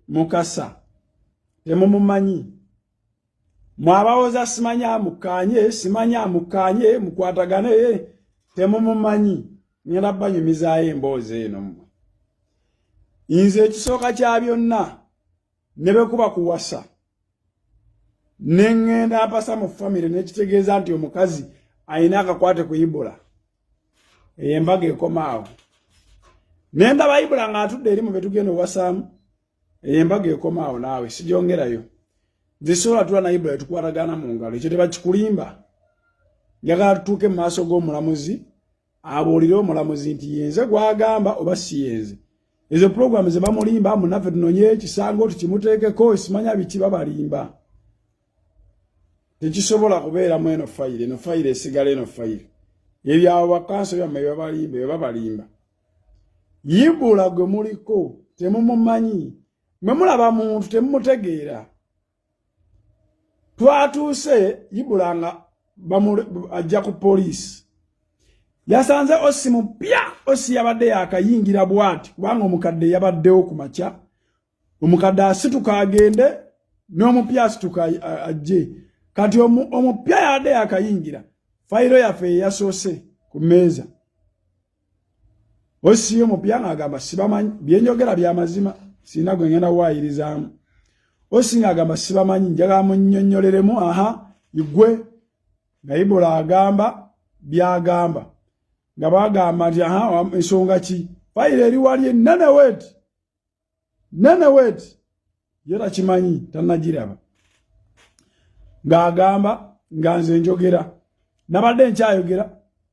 Mukasa temumumanyi, mwabawoza simanyi amukkaanye, simanyi amukkaanye, mukwatagane, temumumanyi. Ngenda banyumizaayo emboozi eno mmwe. Nze ekisooka kya byonna, ne bwe kuba kuwasa ne ŋŋenda mpasa mu famire, nekitegeeza nti omukazi alina akakwate ku Ibula, eyo embaga ekomaawo. Ne ndaba Ibula ng'atudde eri mu betugenda owasaamu, eyo embaga ekomaawo. Naawe sigyongerayo. Nze sobola tula na Ibula etukwatagana mu ngalo, ekyo tebakikulimba. Njagala tutuuke mu maaso g'omulamuzi, abuulire omulamuzi nti yenze gwagamba oba si yenze. Ezo pulogulaamu ze bamulimba, munaffe tunonye ekisango tukimuteekeko, simanya biki, babalimba. Tekisobola kubeeramu eno fayiro, eno fayiro esigala eno fayiro. Ebyawo bakanso byammwe byebabalimba, byebabalimba. Ibula gwe muliko temumumanyi, mwe mulaba muntu temumutegeera. Twatuuse, Ibula nga ajja ku poliisi, yasanze OC mupya. OC yabadde yakayingira bwati, kubanga omukadde yabaddewo ku makya. Omukadde asituka agende, n'omupya asituka ajje. Kati omupya yabadde yakayingira, fayiro yaffe yeyasoose ku mmeeza. OC omupya ng'agamba, "Sibamanyi, byenjogera byamazima, sirina gwe ngenda waayirizaamu." OC ng'agamba, "Sibamanyi, njagala munnyonnyoleremu." Aha, igwe nga Ibula agamba byagamba, nga bagamba nti, "Aha, ensonga ki? Fayiro eri wali enene weeti, nene weeti." Ye takimanyi, tannagiraba. Ng'agamba nga nze njogera, nabadde nkyayogera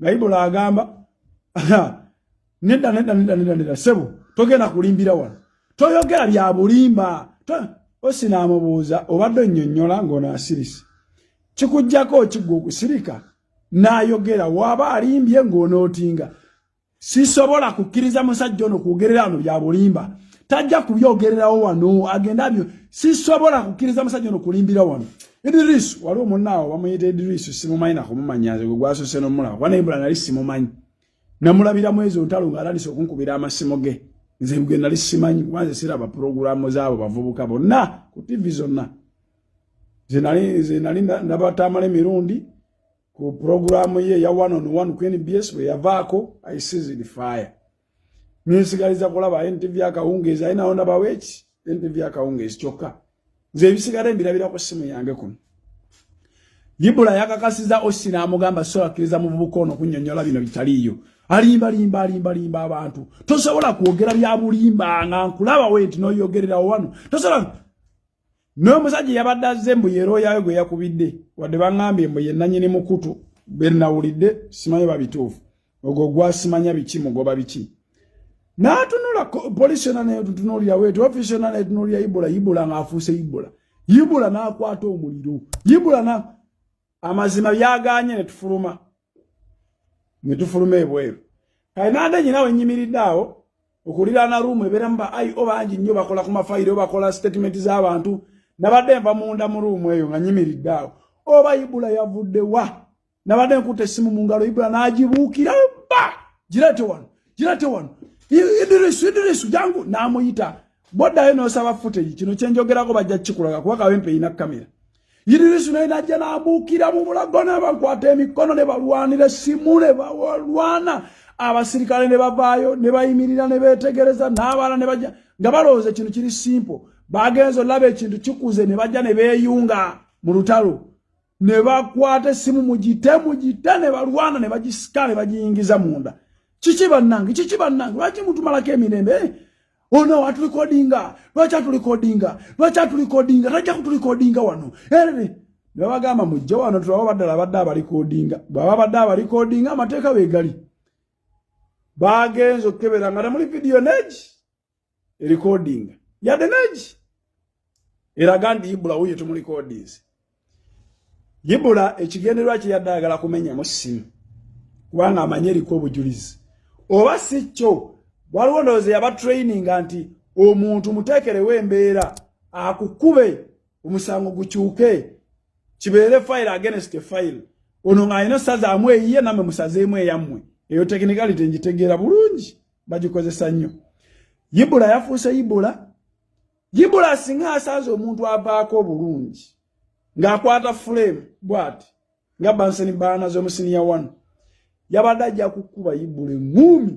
nga Ibula agamba, "Nedda, nedda, nedda, nedda, nedda, sebo, togenda kulimbira wano, toyogera bya bulimba." OC n'amubuuza, "Obadde onnyonnyola ng'ono asirise, kikugjako okigwa okusirika n'ayogera? Waaba alimbye ng'onootinga." "Sisobola kukkiriza musajja ono kwogerera wano bya bulimba, tajja kubyogererawo wano, agenda byo. Sisobola kukkiriza musajja ono kulimbira wano." Idirisu, waliwo munnaawo bamuyita Idirisu, simumanyi nakumumanya nze, gwe gwasoose n'omulaba, kuba naye nali simumanyi. Namulabiramu ezo ntalo ng'atandise okunkubira amasimu ge. Nze gwe nali simanyi, kuba nze siraba puroguramu zaabo bavubuka bonna ku TV zonna. Nze nali ndaba Tamala emirundi ku puroguramu ye eya one on one ku NBS. Bwe yavaako, I ceased fire, nensigaliza kulaba NTV akawungeezi. Aye nawo ndabawo eki NTV akawungeezi kyokka. Nze ebisigala mbirabira ku ssimu yange kuno. Ibula yakakasiza OC n'amugamba, "Sobola kkiriza muvubuka ono kunnyonnyola bino bitaliiyo, alimba limba, alimba limba abantu. Tosobola kwogera bya bulimba nga nkulaba we nti n'oyogererawo wano, tosobola." N'omusajja yabadde azze mbu yerooyayo gwe yakubidde, wadde baŋŋambye mbu ye nannyini mukutu, be nawulidde, simanyi babituufu, ogwo gwasimanya biki, mugoba biki. N'atunula polisi yonna netutunuulira weeti, ofiisi yonna netunuulira Ibula. Ibula ng'afuuse Ibula. Ibula n'akwata omuliro, Ibula na amazima byaganye. Ne tufuluma, ne tufuluma ebweru. Kale nande nyina we nyimiridde awo okuliraana room ebeeramu ba IO bangi nnyo, bakola ku mafayiro, bakola statement z'abantu. Nabadde nva munda mu room eyo nga nyimiridde awo, oba Ibula yavudde wa? Nabadde nkutte essimu mu ngalo, Ibula n'agibuukira, "Ba gireete wano, gireete wano. Idirisu, Idirisu, jangu." N'amuyita. Boddayo n'osaba footage, kino kyenjogerako bajja kikulaga, kuba Kawempe erina kamera. Idirisu naye najja n'abuukira mu bulago, ne bakwata emikono ne balwanira essimu, ne balwana. Abasirikale ne bavaayo ne bayimirira ne beetegereza, n'abaana ne bajja nga balowooza ekintu kiri simple. Bagenza olaba ekintu kikuze, ne bajja ne beeyunga mu lutalo, ne bakwata essimu, "Mugite, mugite!" Ne balwana, ne bagisika, ne bagiyingiza munda. "Kiki bannange? Kiki bannange? Lwaki mutumalako emirembe? Eh, ono atulikodinga, lwaki atulikodinga? Lwaki atulikodinga? Tajja kutulikodinga wano." Ne babagamba, "Mujje wano tulaba baddala badde abalikodinga." Bwaba badde abalikodinga, amateeka weegali. Bagenza okukebera nga temuli vidiyo negi erikodinga, yadde negi eraga nti Ibula wuyo tumulikodinze. Ibula ekigendererwa kye yadde ayagala kumenyamu ssimu, kubanga amanyi eriko obujulizi. Oba si kyo, waliwo ndowooza yaba traininga nti omuntu muteekerewo embeera akukube, omusango gukyuke, kibeere file against file. Ono ng'alina osazaamu eyiye, nammwe musazeemu eyammwe. Eyo technicality ngitegeera bulungi, bagikozesa nnyo. Ibula yafuuse Ibula. Ibula singa asanze omuntu avaako obulungi ng'akwata frame bw'ati nga Bunsen burner z'omu senior one, yabadde ajja kukuba Ibula eŋŋuumi.